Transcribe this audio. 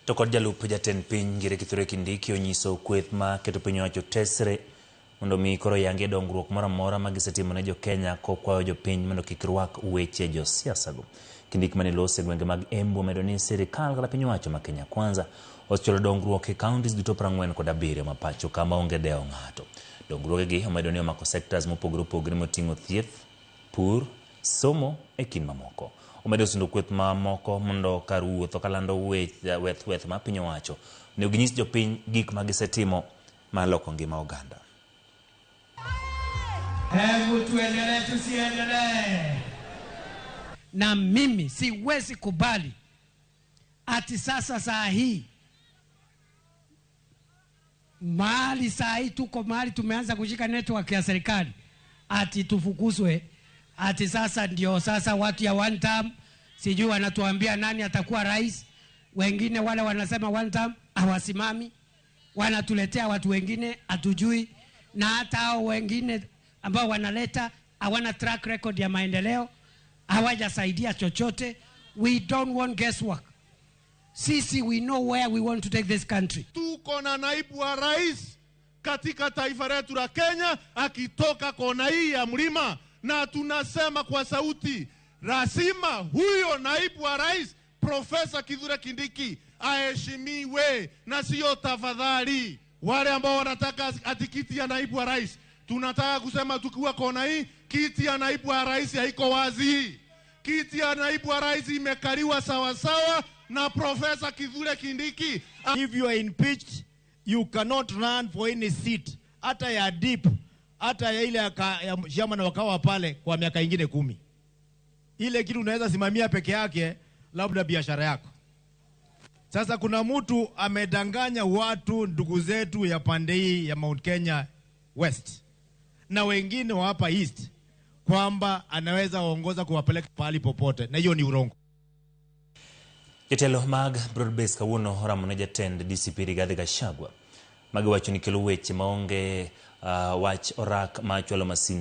To kod jalup jatend piny Ngire Kithure Kindiki onyiso kweth ma keto piny owacho tesre mondo mi koro yangie dongruok moro amora ma gisetimo ne jokenya kokwayo jopiny mondo kik rwak weche josiasago. Kindiki mane lose e gwenge mag Embu omedo ni sirikal kata piny owacho ma Kenya Kwanza osechwalo dongruok e counties duto 47 ma pacho ka maonge dewo ng'ato. Dongruogegi omedo ni omako sectors mopogore opogore moting'o thieth, pur, somo e kind mamoko. Omedo sundo kweth mamoko mondo kar wuotho kalando weth weth ma piny owacho onego ginyis jopiny gik ma gisetimo mar loko ngima oganda. Hebu tuendelee, tusiendelee? Na mimi siwezi kubali ati sasa saa hii mahali saa hii tuko mahali tumeanza kushika network ya serikali ati tufukuzwe, ati sasa ndio sasa watu ya one term, sijui wanatuambia nani atakuwa rais. Wengine wale wanasema one term hawasimami, wanatuletea watu wengine hatujui, na hata hao wengine ambao wanaleta hawana track record ya maendeleo, hawajasaidia chochote. We don't want guesswork. Sisi we know where we want to take this country. Tuko na naibu wa rais katika taifa letu la Kenya akitoka kona hii ya mlima, na tunasema kwa sauti, lazima huyo naibu wa rais Profesa Kithure Kindiki aheshimiwe na sio tafadhali. Wale ambao wanataka ati kiti ya naibu wa rais, tunataka kusema tukiwa kona hii, kiti ya naibu wa rais haiko wazi. Kiti ya naibu wa rais imekaliwa sawasawa na Profesa Kithure Kindiki. If you are impeached, you cannot run for any seat, hata ya deep, hata ya ile ya chairman wakawa pale kwa miaka ingine 10. Ile kitu unaweza simamia peke yake, labda biashara yako. Sasa kuna mtu amedanganya watu, ndugu zetu ya pande hii ya Mount Kenya West na wengine wa hapa East, kwamba anaweza ongoza kuwapeleka pahali popote, na hiyo ni urongo. Jotelo mag Broad Base kawuono oramo ne jatend DCP Rigathi Gachagua magiwacho ni kelo weche maonge wach orak ma chwalo masin.